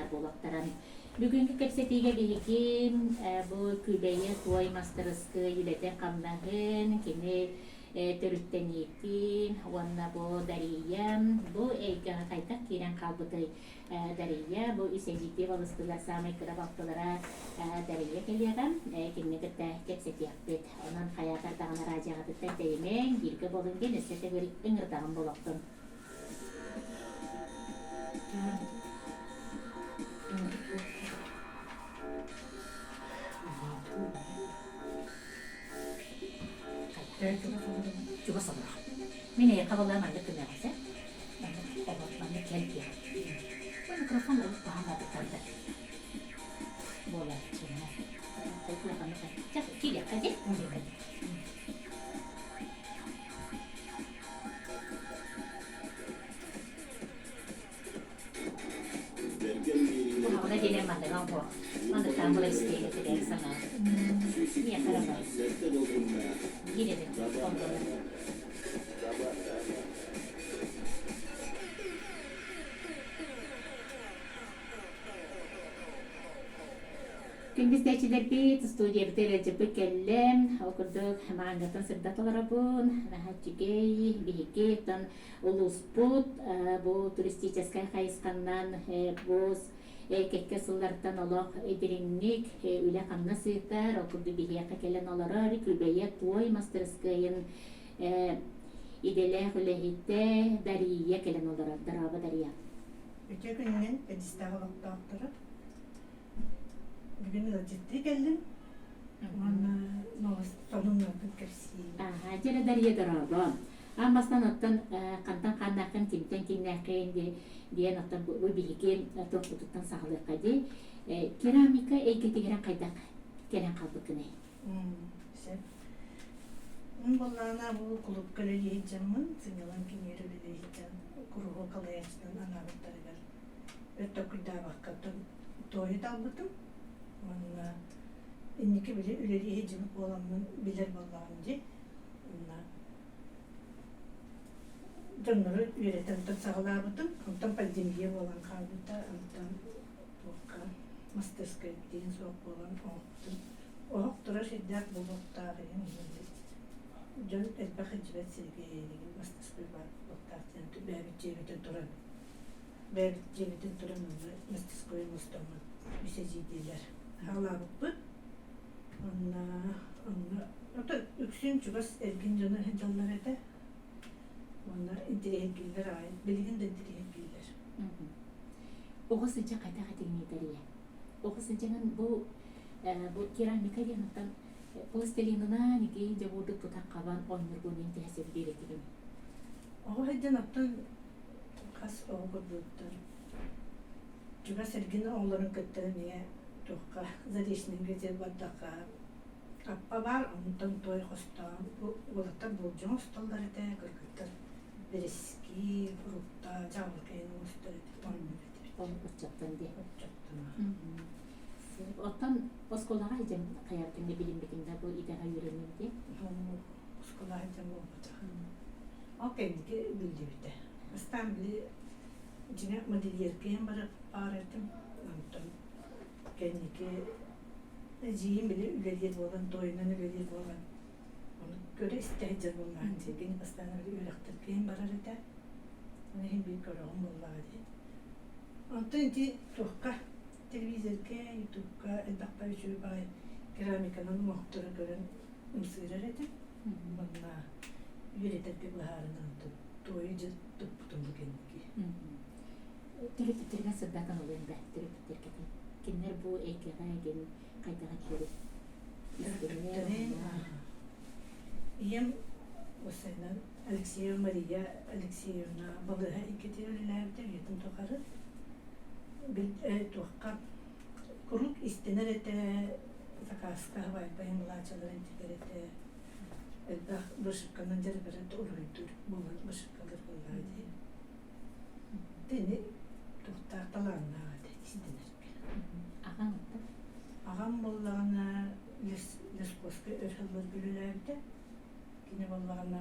баар буолуохтара. Бүгүҥҥү кэпсэтиигэ биһиги бу Күбэйэ туой мастарыскыай үлэтин-хамнаһын, кини төрүттэниитин уонна бу Дария бу эйгэҕэ хайдах киирэн хаалбытый? Дария бу үс эдьиийдии балыстыылар саамай кыра балтылара Дария кэлиэҕэ, кинини кытта кэпсэтиэхпит. Онон хайаатар даҕаны радиоҕытыттан тэйимэҥ, бииргэ буолуҥ диэн өссө төгүл ыҥырдаҕым буолуохтун. Чугас олорох. Мин эйиэхэ буоллар маннык гыныаҕым Маннык олор, маннык кэл диэх. Бу микрофон олус баһаам атыттарда. Буолааччы. Киириэххэ дии. Куһаҕана диэн манныган буо. Манныктаан була истиэгэ тирэх санаа. Миэхэ эрэ бар. Биир эбит ондону. Күндү истээччилэрбит, студиябытыгар ыалдьыппыт кэллэ. Ол курдук, маҕаҥҥаттан сырдата олоробун. Наһаа үчүгэй, биһиги оттон улууспут бу туристическай хайысханнан бу кэккэ сыллартан олох дириҥник үлэ-хамнас ыытар, ол курдук биһиэхэ кэлэн олорор Күбэйэ туой мастарыскыайын идэлээх үлэһитэ Дария кэлэн олорор. Дорообо, Дария. Үтүө күнүнэн Эдистээх олохтоохторо. Бүгүн ыалдьыттыы кэллим уонна сонуннарбын кэпсиим. Аха, дьэ Дария дорообо. Аан бастаан оттон хантан хааннааххын, кимтэн киҥнээххин диэн оттон бу биһиги туохпутуттан саҕалыахха дии. Керамика эйгэтигэр хайдах кэлэн хаалбыккыный? Сөп. Мин буоллаҕына бу кулуупка үлэлии сылдьаммын, сынньалаҥ киинигэр үлэлии сылдьан куруһуок алайааччынан анаабыттарыгар өр толкуйдаабакка туойу талбытым уонна инники били үлэлии сылдьыбыт буоламмын билэр буоллаҕым дии. Уонна дьоннору үөрэтэн онтон саҕалаабытым. Онтон пандемия буолан хаалбыта. Онтон туохха мастерскай диэн суох буолан оһохтун оһох турар сирдээх буолуохтаах иһин дьон элбэх илдьибэт сиригэр мастерской баар буолуохтаах диэн бэйэбит дьиэбитин туран бэйэбит дьиэбитин туран онно мастерской оҥостоммут үс эдьиийдиилэр хаалаабыппыт. Онно онно ото үксүн чугас эргин дьоно сылдьаллар этэ. Уонна интэриэһиргииллэр аҕай билигин да интэриэһиргииллэр. Оҕо сылдьан хайдах этиҥний Дария? Оҕо сылдьаҥын бу бу керамика диэн оттон пластилинынан ити дьобуурдук тутан хабан оонньуургун диэн төһө сөбүлүүр этигин? Оҕо сылдьан оттон хас оҕо курдуктар чугас эргин оҕолорун кытта эмиэ туохха Заречнайга диэн бардахха аппа баар онтон туой хостоон уолаттар болдьоҥ оҥостоллор этэ кыргыттар бэрэски фрукта дьаабылыкайын оҥостор этэ оонньуур этибит Ол оччоттон дии. Оччоттон. Оттон оскуолаҕа сылдьан хайаабытыҥ да билиммитиҥ да бу идэҕэ үөрэнним дии. Оскуолаҕа сылдьан буолбатах. Ол кэнники биллибитэ. Бастаан били дьиҥэ модельеркэйэн барар баар этим. Онтон кэнники эдьиийим били үлэлиир буолан, туойунан үлэлиир буолан, ону көрө-истэ сылдьар буоллаҕым дии. Кини бастаан үөрэхтэркэйэн барар этэ. Ол иһин биир көрөҕүм буоллаҕа дии. Онтон ити туохха телевизорга, ютубка элбэххэ үчүгэй баҕайы керамиканан оҥоһуктары көрөн ымсыырар этим. Уонна үөрэтэргэ быһаарынан туойу дьэ туппутум бу кэнники. Төрөппүттэргин сырдатан ылыаҥ да төрөппүттэргитин. Кинилэр бу эйгэҕэ эйгэни хайдах этилэрий? Төрөппүттэрим ийэм уопсайынан Алексеева Мария Алексеевна балыыһа иккитигэр үлэлээбитэ үйэтин тухары. Туохха куруук истэнэр этэ, заказка вайпайын былаачаларын тигэр этэ. Элбэх вышивканан дьарыгырар уруһуйдуур буолан вышивкалар буоллаҕа дии. Итини туохтаах талааннаах этэ истэнэргэ. Аҕаҥ оттон? Аҕам буоллаҕына лесхозка өр сылларга үлэлээбитэ. Кини буоллаҕына